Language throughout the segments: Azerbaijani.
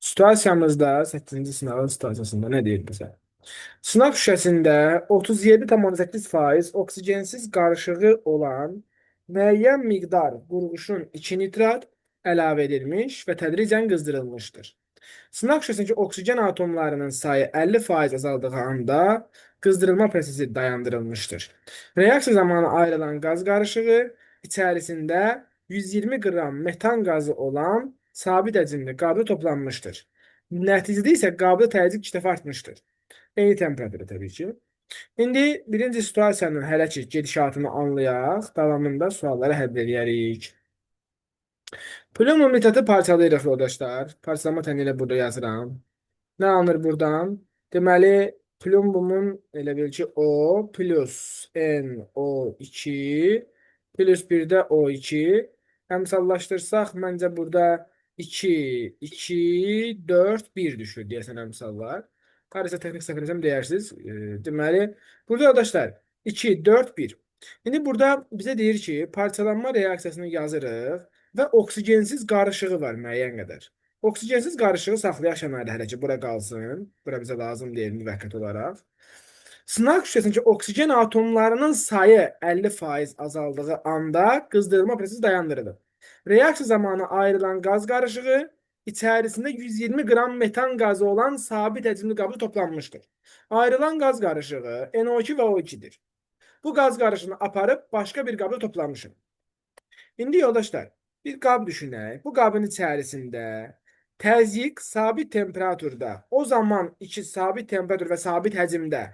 Situasiyamızda 8-ci sınavın situasiyasında nə deyir bizə? Sınaq şüşəsində 37,8% oksigensiz qarışığı olan müəyyən miqdar qurğuşun 2 nitrat əlavə edilmiş və tədricən qızdırılmışdır. Sınaq şüşəsindəki oksigen atomlarının sayı 50% azaldığı anda qızdırılma prosesi dayandırılmışdır. Reaksiya zamanı ayrılan qaz qarışığı içərisində 120 qram metan qazı olan sabit həcmli qabda toplanmışdır. Nəticədə isə qabda təzyiq 2 dəfə artmışdır. Eyni temperaturda təbii ki. İndi birinci situasiyanın hələ ki gedişatını anlayaq, davamında sualları həll eləyərik. Plumbum nitratı parçalayırıq yoldaşlar. Parçalama təni ilə burada yazıram. Nə alınır buradan? Deməli, plumbumun elə bil ki O plus NO2 plus bir də O2. Əmsallaşdırsaq, məncə burada 2, 2, 4, 1 düşür deyəsən əmsallar. Qarışa texnik səhv eləsəm deyərsiniz. Deməli, burada yoldaşlar 2, 4, 1. İndi burada bizə deyir ki, parçalanma reaksiyasını yazırıq və oksigensiz qarışığı var müəyyən qədər. Oksigensiz qarışığı saxlayaq kənarda hələ ki, bura qalsın. Bura bizə lazım deyil müvəqqəti olaraq. Sınaq şüşəsindəki oksigen atomlarının sayı 50% azaldığı anda qızdırılma prosesi dayandırılır. Reaksiya zamanı ayrılan qaz qarışığı içərisində 120 qram metan qazı olan sabit həcmli qabda toplanmışdır. Ayrılan qaz qarışığı NO2 və O2-dir. Bu qaz qarışığını aparıb başqa bir qabda toplamışım. İndi yoldaşlar, bir qab düşünək. Bu qabın içərisində təzyiq sabit temperaturda, o zaman iki sabit temperatur və sabit həcmdə,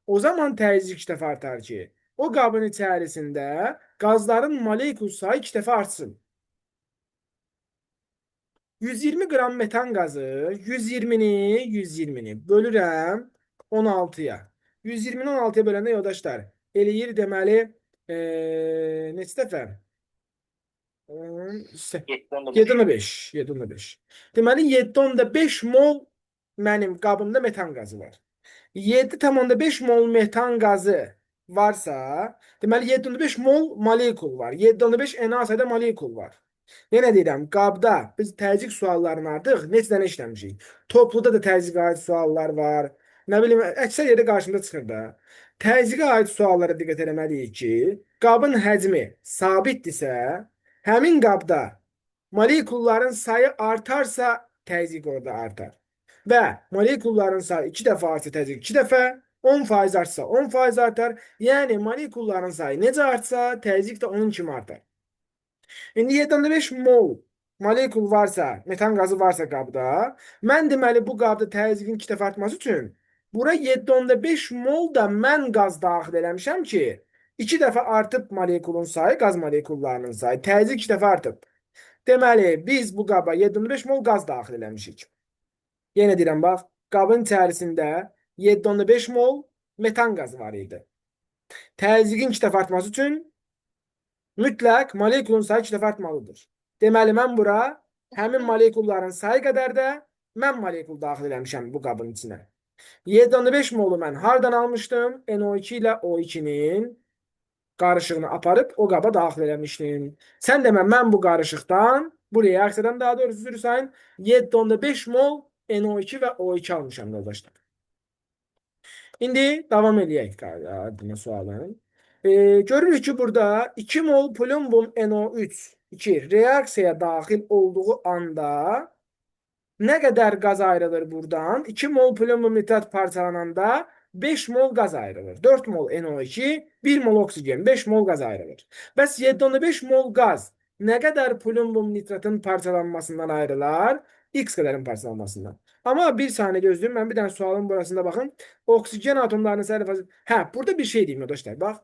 o zaman təzyiq 2 dəfə artar ki, o qabın içərisində qazların molekul sayı 2 dəfə artsın. 120 qram metan qazı 120-ni bölürəm 16-ya. 120-ni 16-ya böləndə yoldaşlar eləyir deməli neçə dəfə? 7,5. 7,5. 7,5. Deməli 7,5 mol mənim qabımda metan qazı var. 7,5 mol metan qazı varsa, deməli 7,5 mol molekul var. 7,5 Na sayda molekul var. Yenə deyirəm, qabda biz təzyiq suallarını artıq neçə dənə işləmişik. Topluda da təzyiqə aid suallar var. Nə bilim, əksər yerdə qarşımıza çıxır da. Təzyiqə aid suallara diqqət eləməliyik ki, qabın həcmi sabitdirsə, həmin qabda molekulların sayı artarsa, təzyiq orada artar. Və molekulların sayı 2 dəfə artsa, təzyiq 2 dəfə, 10% artsa 10% artar. Yəni molekulların sayı necə artsa, təzyiq də onun kimi artar. İndi 7,5 mol molekul varsa, metan qazı varsa qabda, mən deməli bu qabda təzyiqin 2 dəfə artması üçün bura 7,5 mol da mən qaz daxil eləmişəm ki, 2 dəfə artıb molekulun sayı, qaz molekullarının sayı, təzyiq 2 dəfə artıb. Deməli, biz bu qaba 7,5 mol qaz daxil eləmişik. Yenə deyirəm, bax, qabın içərisində 7,5 mol metan qazı var idi. Təzyiqin 2 dəfə artması üçün mütləq molekulun sayı 2 dəfə artmalıdır. Deməli, mən bura həmin molekulların sayı qədər də mən molekul daxil eləmişəm bu qabın içinə. 7,5 molu mən hardan almışdım? NO2 ilə O2-nin qarışığını aparıb o qaba daxil eləmişdim. Sən demə, mən bu qarışıqdan, bu reaksiyadan daha doğrusu üzr sayın, 7,5 mol NO2 və O2 almışam yoldaşlar. İndi davam eləyək adına sualın. Görürük ki, burada 2 mol plumbum NO3 2 reaksiyaya daxil olduğu anda nə qədər qaz ayrılır buradan? 2 mol plumbum nitrat parçalananda 5 mol qaz ayrılır. 4 mol NO2, 1 mol oksigen, 5 mol qaz ayrılır. Bəs 7,5 mol qaz nə qədər plumbum nitratın parçalanmasından ayrılar? X qədərin parçalanmasından. Amma bir saniyə gözləyin. Mən bir dənə sualın burasında baxın. Oksigen atomlarının sayı. Hə, burada bir şey deyim yoldaşlar. Bax.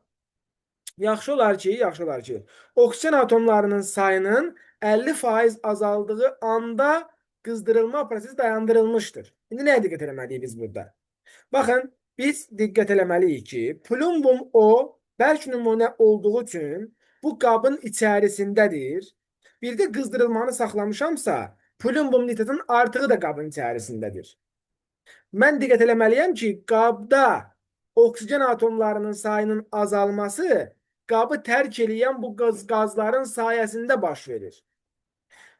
Yaxşı olar ki, yaxşı olar ki, oksigen atomlarının sayının 50% azaldığı anda qızdırılma prosesi dayandırılmışdır. İndi nəyə diqqət eləməliyik biz burada? Baxın, biz diqqət eləməliyik ki, plumbum O bərk nümunə olduğu üçün bu qabın içərisindədir. Bir də qızdırılmanı saxlamışamsa, plumbum nitratın artığı da qabın içərisindədir. Mən diqqət eləməliyəm ki, qabda oksigen atomlarının sayının azalması qabı tərk eləyən bu qazların sayəsində baş verir.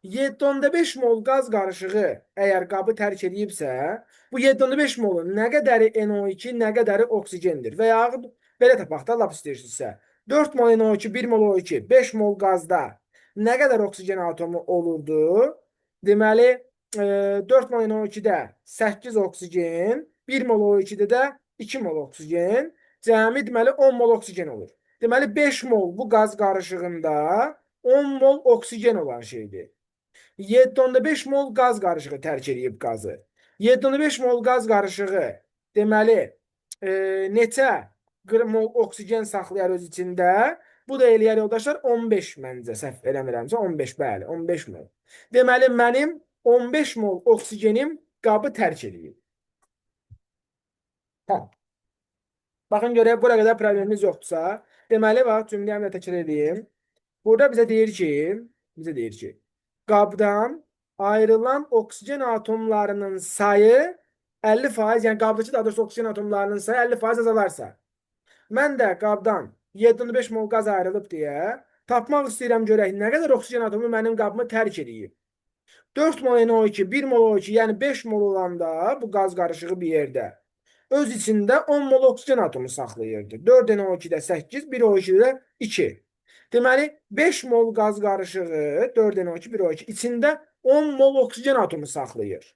7,5 mol qaz qarışığı əgər qabı tərk edibsə, bu 7,5 molun nə qədəri NO2, nə qədəri oksigendir? Və yaxud belə tapaq da, lap istəyirsinizsə. 4 mol NO2, 1 mol O2, 5 mol qazda nə qədər oksigen atomu olurdu? Deməli, 4 mol NO2-də 8 oksigen, 1 mol O2-də də 2 mol oksigen, cəmi deməli 10 mol oksigen olur. Deməli 5 mol bu qaz qarışığında 10 mol oksigen olan şeydir. 7,5 mol qaz qarışığı tərk edib qazı. 7,5 mol qaz qarışığı deməli neçə mol oksigen saxlayar öz içində? Bu da eləyər yoldaşlar 15 məncə, səhv eləmirəmsə 15, bəli, 15 mol. Deməli mənim 15 mol oksigenim qabı tərk eləyib. Tamam. Baxın görək bura qədər problemimiz yoxdursa, deməli bax cümləyəm də təkrar edeyim. Burada bizə deyir ki, qabdan ayrılan oksigen atomlarının sayı 50%, yəni qabdakı daha doğrusu oksigen atomlarının sayı 50% azalarsa, mən də qabdan 7,5 mol qaz ayrılıb deyə tapmaq istəyirəm görək nə qədər oksigen atomu mənim qabımı tərk edib. 4 mol NO2, 1 mol O2, yəni 5 mol olanda bu qaz qarışığı bir yerdə öz içində 10 mol oksigen atomu saxlayırdı. 4 NO2-də 8, 1 O2-də 2. Deməli 5 mol qaz qarışığı 4 NO2, 1 O2 içində 10 mol oksigen atomu saxlayır.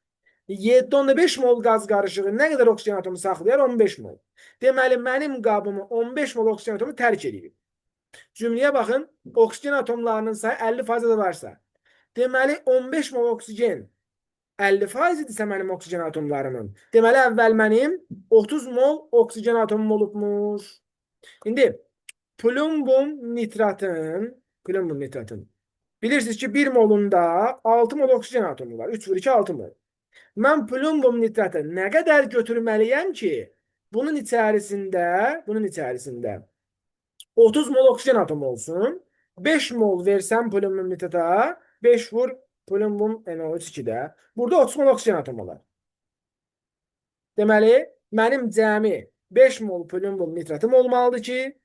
7,5 mol qaz qarışığı nə qədər oksigen atomu saxlayır? 15 mol. Deməli mənim qabımı 15 mol oksigen atomu tərk edib. Cümləyə baxın, oksigen atomlarının sayı 50% azalarsa, deməli 15 mol oksigen 50% idisə mənim oksigen atomlarımın. Deməli əvvəl mənim 30 mol oksigen atomum olubmuş. İndi plumbum nitratın bilirsiniz ki 1 molunda 6 mol oksigen atomu var. 3 vur 2 6 mol. Mən plumbum nitratı nə qədər götürməliyəm ki, bunun içərisində 30 mol oksigen atomu olsun. 5 mol versəm plumbum nitrata, 5 vur plumbum NO3 2-də. Burada 30 mol oksigen atomu olar. Deməli, mənim cəmi 5 mol plumbum nitratım olmalıdır ki,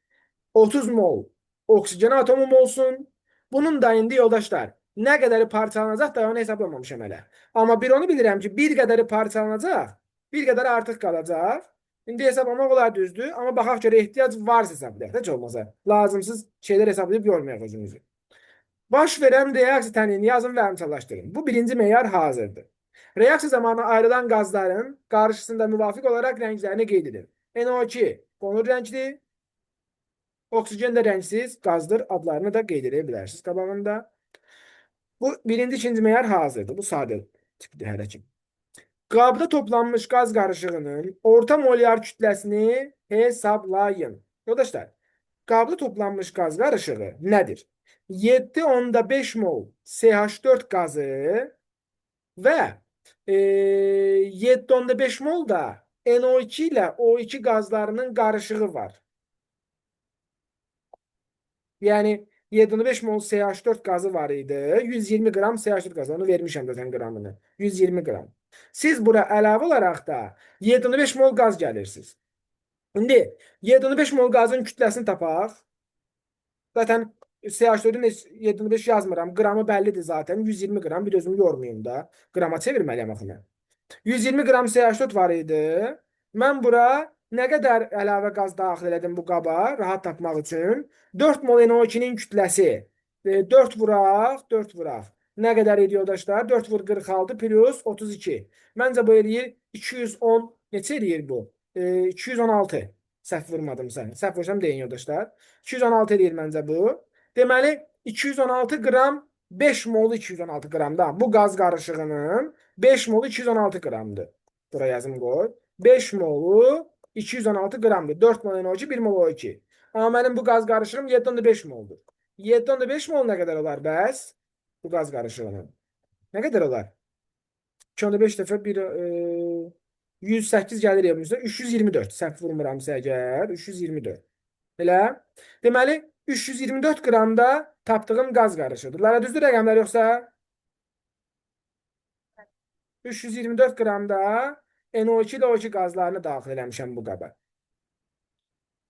30 mol oksigen atomum olsun. Bunun da indi yoldaşlar, nə qədəri parçalanacaq da onu hesablamamışam hələ. Amma bir onu bilirəm ki, bir qədəri parçalanacaq, bir qədəri artıq qalacaq. İndi hesablamaq olar düzdür, amma baxaq görə ehtiyac varsa hesablayaq, heç olmasa. Lazımsız şeylər hesablayıb yormayaq özümüzü. Baş verən reaksiya tənliyini yazın və əmsallaşdırın. Bu birinci meyar hazırdır. Reaksiya zamanı ayrılan qazların qarşısında müvafiq olaraq rənglərini qeyd edin. NO2 qonur rəngli, oksigen də rəngsiz qazdır, adlarını da qeyd edə bilərsiniz qabağında. Bu birinci, ikinci meyar hazırdır. Bu sadə tipdir hələ ki. Qabda toplanmış qaz qarışığının orta molyar kütləsini hesablayın. Yoldaşlar, qabda toplanmış qaz qarışığı nədir? 7,5 mol CH4 qazı və 7,5 mol da NO2 ilə O2 qazlarının qarışığı var. Yəni 7,5 mol CH4 qazı var idi. 120 qram CH4 qazı. Onu vermişəm zaten qramını. 120 qram. Siz bura əlavə olaraq da 7,5 mol qaz gəlirsiniz. İndi 7,5 mol qazın kütləsini tapaq. Zaten CH4-ün 7,5 yazmıram. Qramı bəllidir zaten. 120 qram. Bir özümü yormayayım da. Qrama çevirməliyəm axı mən. 120 qram CH4 var idi. Mən bura nə qədər əlavə qaz daxil elədim bu qaba rahat tapmaq üçün? 4 mol NO2-nin kütləsi. 4 vuraq, 4 vuraq. Nə qədər ediyor yoldaşlar? 4 vur 46 plus 32. Məncə bu eləyir 210. Neçə eləyir bu? 216. Səhv vurmadımsa. Səhv vursam deyin yoldaşlar. 216 eləyir məncə bu. Deməli 216 qram 5 molu 216 qramda. Bu qaz qarışığının 5 molu 216 qramdır. Bura yazım qoy. 5 molu 216 qramdır. 4 mol NO2, 1 mol O2. Amma mənim bu qaz qarışığım 7,5 moldur. 7,5 mol nə qədər olar bəs? Bu qaz qarışığının. Nə qədər olar? 2,5 dəfə 1, 108 gəlir evimizdə. 324. Səhv vurmuramsa əgər. 324. Elə? Deməli, 324 qramda tapdığım qaz qarışığıdır. Lara düzdür rəqəmlər yoxsa? 324 qramda NO2 ilə O2 qazlarını daxil eləmişəm bu qaba.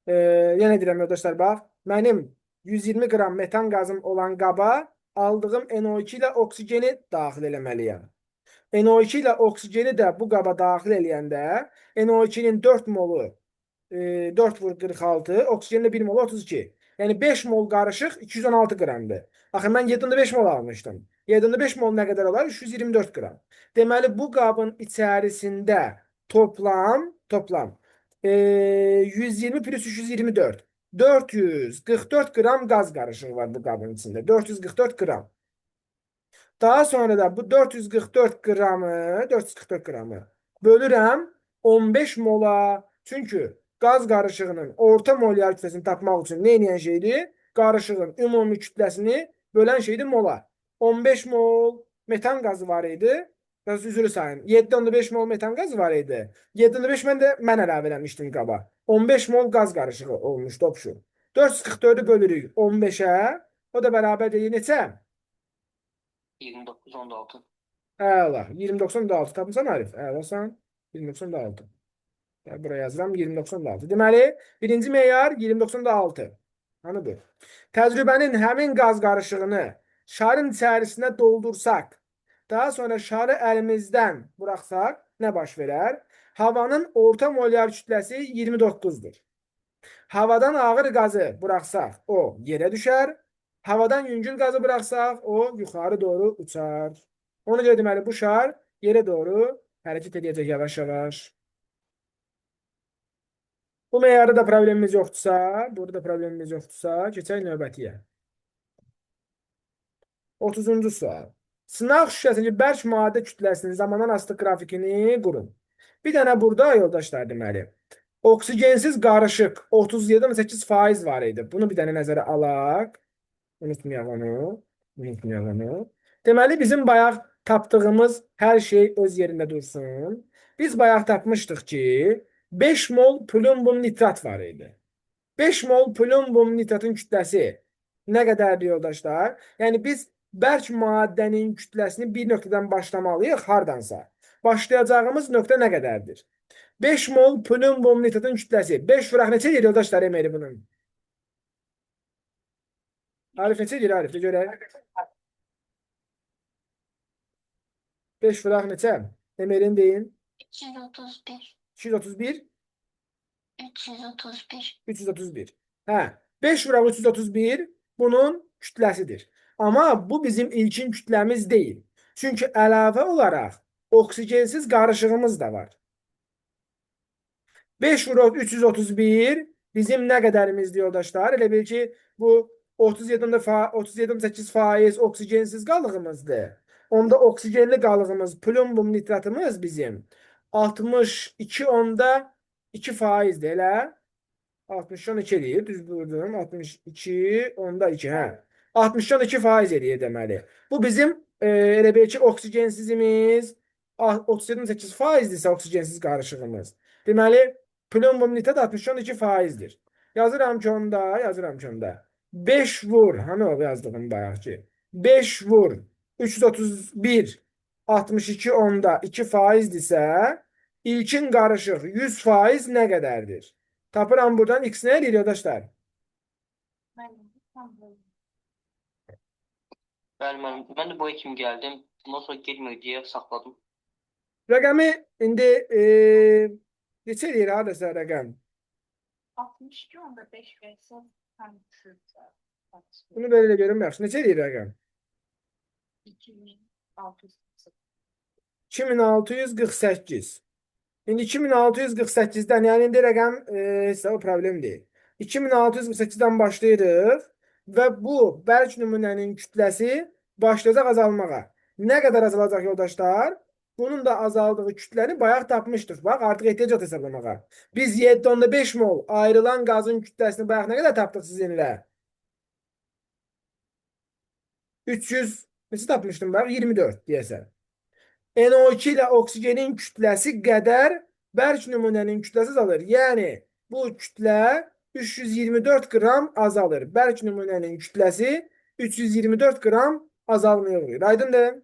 Yenə deyirəm yoldaşlar, bax, mənim 120 qram metan qazım olan qaba Aldığım NO2 ilə oksigeni daxil eləməliyəm. NO2 ilə oksigeni də bu qaba daxil eləyəndə NO2-nin 4 molu 4 vur 46, oksigenin də 1 molu 32. Yəni 5 mol qarışıq 216 qramdır. Axı mən 7,5 mol almışdım. 7,5 mol nə qədər olar? 324 qram. Deməli bu qabın içərisində toplam 120 plus 324 444 qram qaz qarışığı var bu qabın içində. 444 qram. Daha sonra da bu 444 qramı 444 qramı bölürəm 15 mola. Çünki qaz qarışığının orta molyar kütləsini tapmaq üçün nə edən şeydir? Qarışığın ümumi kütləsini bölən şeydir mola. 15 mol metan qazı var idi. Üzrü sayın. 7,5 mol metan qazı var idi. 7,5 mən də mən əlavə eləmişdim qaba. 15 mol qaz qarışığı olmuşdu opşu. 444-ü bölürük 15-ə. O da bərabər deyir neçə? 29,6. Əla. 20,96 tapmısan Arif? Əlasan. 20,96. Ya buraya yazıram 20,96. Deməli, birinci meyar 20,96. Hani bu? Təcrübənin həmin qaz qarışığını şarın içərisinə doldursaq, daha sonra şarı əlimizdən buraxsaq, nə baş verər? Havanın orta molyar kütləsi 29-dur. Havadan ağır qazı buraxsaq, o yerə düşər. Havadan yüngül qazı buraxsaq, o yuxarı doğru uçar. Ona görə deməli, bu şar yerə doğru hərəkət edəcək yavaş-yavaş. Bu meyarda da problemimiz yoxdursa, burada problemimiz yoxdursa, keçək növbətiyə. 30-cu sual. Sınaq şüşəsindəki bərk maddə kütləsinin zamandan asılı qrafikini qurun. Bir dənə burada yoldaşlar deməli. Oksigensiz qarışıq 37,8% var idi. Bunu bir dənə nəzərə alaq. Unutmayaq onu. Unutmayaq onu. Deməli bizim bayaq tapdığımız hər şey öz yerində dursun. Biz bayaq tapmışdıq ki, 5 mol plumbum nitrat var idi. 5 mol plumbum nitratın kütləsi nə qədərdir yoldaşlar? Yəni biz bərk maddənin kütləsini bir nöqtədən başlamalıyıq hardansa. Başlayacağımız nöqtə nə qədərdir? 5 mol plumbum nitratın kütləsi. 5 vuraq neçə edir yoldaşlar MR bunun? Arif neçə edir Arif? De görək. 5 vuraq neçə? MR-in deyin. 331. 231. 331. 331. Hə, 5 vuraq 331 bunun kütləsidir. Amma bu bizim ilkin kütləmiz deyil. Çünki əlavə olaraq oksigensiz qarışığımız da var. 5 vuraq 331 bizim nə qədərimizdir yoldaşlar? Elə bil ki, bu 37,8% oksigensiz qalığımızdır. Onda oksigenli qalığımız, plumbum nitratımız bizim 62,2 faizdir elə. 62,2 eləyir. Düz buyurdum. 62,2 hə. 62,2 faiz eləyir deməli. Bu bizim elə bil ki, oksigensizimiz 37,8 faizdirsə oksigensiz qarışığımız. Deməli, plumbum nitrat 62,2 faizdir. Yazıram ki onda, yazıram ki onda. 5 vur, hani o yazdığım bayaq ki. 5 vur 331 62 onda 2 faizdirsə, ilkin qarışıq 100 faiz nə qədərdir? Tapıram buradan x nə eləyir yoldaşlar? Bəli müəllim, mən də buraya kimi gəldim. Bundan sonra getmir deyə saxladım. Rəqəmi indi neçə eləyir hardasa rəqəm? 62,5 versə tam şurada. Bunu belə elə görüm yaxşı. Neçə eləyir rəqəm? 2600. 2648. İndi 2648-dən, yəni indi rəqəm isə o problem deyil. 2648-dən başlayırıq və bu bərk nümunənin kütləsi başlayacaq azalmağa. Nə qədər azalacaq yoldaşlar? Bunun da azaldığı kütləni bayaq tapmışdıq. Bax, artıq ehtiyac yoxdur hesablamağa. Biz 7,5 mol ayrılan qazın kütləsini bayaq nə qədər tapdıq sizinlə? 300, neçə tapmışdım bayaq? 24 deyəsən. NO2 ilə oksigenin kütləsi qədər bərk nümunənin kütləsi azalır. Yəni bu kütlə 324 qram azalır. Bərk nümunənin kütləsi 324 qram azalmaya uğrayır. Aydındır?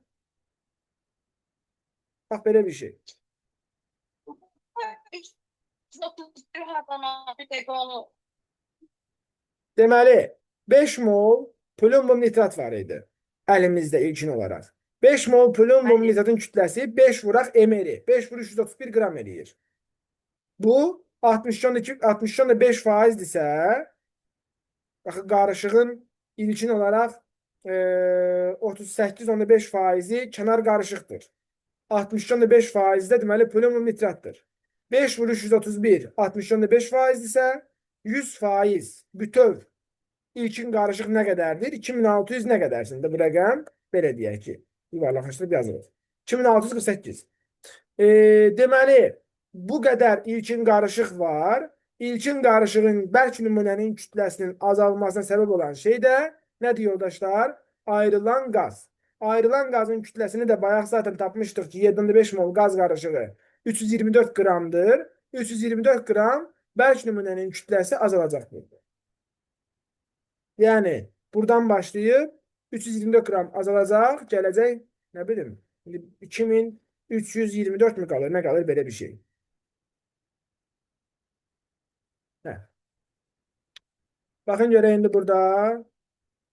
Bax belə bir şey. 331 hardan bir tek onu. Deməli 5 mol plumbum nitrat var idi. Əlimizdə ilkin olaraq. 5 mol plumbum Bəli. nitratın kütləsi 5 vuraq MR-i. 5 vur 331 qram eləyir. Bu 62,2 62,5 faizdirsə, baxın qarışığın ilkin olaraq 38,5 faizi kənar qarışıqdır. 62,5 faizi də deməli plumbum nitratdır. 5 vur 331 62,5 faizdirsə 100 faiz bütöv ilkin qarışıq nə qədərdir? 2600 nə qədərsin də bu rəqəm? Belə deyək ki, yuvarlaqlaşdırıb yazırıq. 2648. Deməli, bu qədər ilkin qarışıq var. İlkin qarışığın bərk nümunənin kütləsinin azalmasına səbəb olan şey də nədir yoldaşlar? Ayrılan qaz. Ayrılan qazın kütləsini də bayaq zaten tapmışdıq ki, 7,5 mol qaz qarışığı 324 qramdır. 324 qram bərk nümunənin kütləsi azalacaq burada. Yəni buradan başlayıb 324 qram azalacaq, gələcək nə bilim 2324 mü qalır, nə qalır belə bir şey. Hə. Baxın görək indi burada.